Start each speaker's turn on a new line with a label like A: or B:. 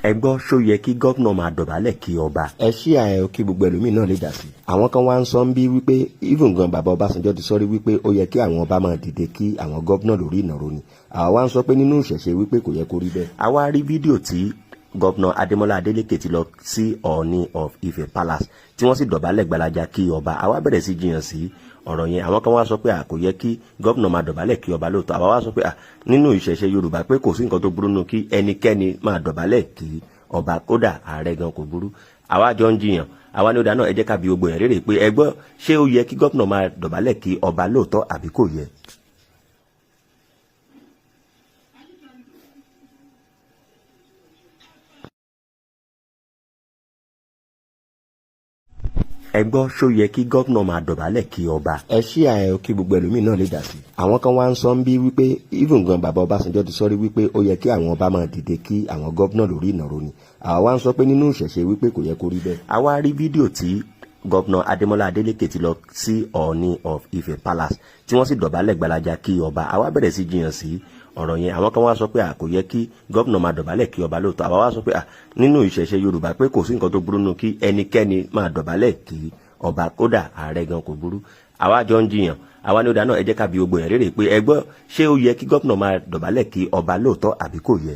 A: Ẹ gbọ́, ṣó yẹ kí gómìnà máa dọ̀bálẹ̀ kí ọba? Ẹ ṣí ààyè kí gbogbo ẹlòmíín náà lè dà sí. Àwọn kan wá ń sọ ń bí wípé even gan bàbá Ọbásanjọ́ ti sọrí wípé ó yẹ kí àwọn ọba máa dìde kí àwọn gómìnà lórí ìnàró ni. Àwa wá ń sọ pé nínú ìṣẹ̀ṣe wípé kò yẹ kó rí bẹ́ẹ̀. A wá rí fídíò tí gómìnà Adémọ́lá Adélékè ti lọ sí Ọọ̀ni of Ife Palace tí wọ́n sì dọ̀bálẹ̀ gbalaja kí ọba. Àwa bẹ̀rẹ̀ sí jiyàn sí ọ̀rọ̀ yẹn. Àwọn kan wá sọ pé à kò yẹ kí gómìnà máa dọ̀bálẹ̀ kí ọba lóòótọ́. Àwa wá sọ pé à nínú ìṣẹ̀ṣe Yorùbá pé kò sí nǹkan tó burú nù kí ẹnikẹ́ni máa dọ̀bálẹ̀ kí ọba, kódà ààrẹ gan kò burú. Àwa jọ ń jiyàn. Àwa ní ó dáná, ẹ jẹ́ ká bi gbogbo yẹn rérè pé ẹ gbọ́, ṣé ó yẹ kí gómìnà máa dọ̀bálẹ̀ kí ọba lóòótọ́ àbí kò yẹ? Ẹ gbọ́, ṣó yẹ kí gómìnà máa dọ̀bálẹ̀ kí ọba? Ẹ ṣí ààyè kí gbogbo ẹlòmíín náà lè dà sí. Àwọn kan wá ń sọ ń bí wípé even gan bàbá Ọbásanjọ́ ti sọrí wípé ó yẹ kí àwọn ọba máa dìde kí àwọn gómìnà lórí ìnàró ni. Àwa wá ń sọ pé nínú ìṣẹ̀ṣe wípé kò yẹ kó rí bẹ́ẹ̀. A wá rí fídíò tí gómìnà Adémọ́lá Adélékè ti lọ sí Ọọ̀ni of Ife Palace tí wọ́n sì dọ̀bálẹ̀ gbalaja kí ọba. Àwa bẹ̀rẹ̀ sí jiyàn sí ọ̀rọ̀ yẹn. Àwọn kan wá sọ pé à kò yẹ kí gómìnà máa dọ̀bálẹ̀ kí ọba lóòótọ́. Àwa wá sọ pé à nínú ìṣẹ̀ṣe Yorùbá pé kò sí nǹkan tó burú nù kí ẹnikẹ́ni máa dọ̀bálẹ̀ kí ọba, kódà ààrẹ gan kò burú. Àwa jọ ń jiyàn. Àwa ní ó dáná, ẹ jẹ́ ká bi gbogbo yẹn rérè pé ẹ gbọ́, ṣé ó yẹ kí gómìnà máa dọ̀bálẹ̀ kí ọba lóòótọ́ àbí kò yẹ?